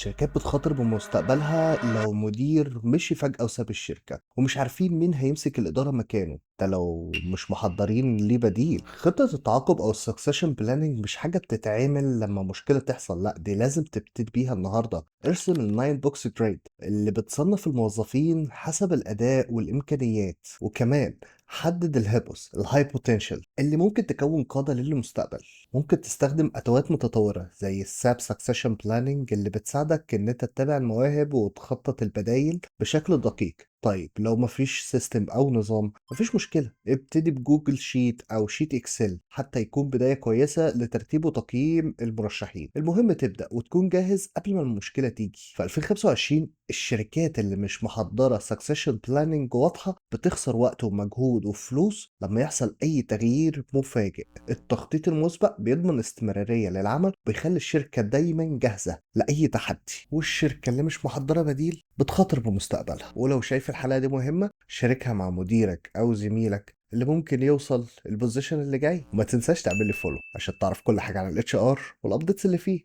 الشركات بتخاطر بمستقبلها لو مدير مشي فجأة وساب الشركة ومش عارفين مين هيمسك الإدارة مكانه، ده لو مش محضرين ليه بديل. خطة التعاقب أو ال succession planning مش حاجة بتتعمل لما مشكلة تحصل، لا دي لازم تبتدي بيها النهاردة. ارسم ال nine box grid اللي بتصنف الموظفين حسب الأداء والإمكانيات، وكمان حدد ال HiPos ال high potential اللي ممكن تكون قادة للمستقبل. ممكن تستخدم أدوات متطورة زي ال SAP succession planning اللي بتساعدك إن أنت تتابع المواهب وتخطط البدايل بشكل دقيق. طيب لو مفيش system أو نظام، مفيش مشكلة، ابتدي ب Google Sheet أو sheet Excel حتى يكون بداية كويسة لترتيب وتقييم المرشحين. المهم تبدأ وتكون جاهز قبل ما المشكلة تيجي. في 2025 الشركات اللي مش محضرة succession planning واضحة بتخسر وقت ومجهود وفلوس لما يحصل أي تغيير مفاجئ. التخطيط المسبق بيضمن استمرارية للعمل وبيخلي الشركة دايما جاهزة لأي تحدي، والشركة اللي مش محضرة بديل بتخاطر بمستقبلها. ولو شايف الحلقة دي مهمة، شاركها مع مديرك أو زميلك اللي ممكن يوصل ال position اللي جاي، وما تنساش تعمل لي follow عشان تعرف كل حاجة عن ال HR وال updates اللي فيه.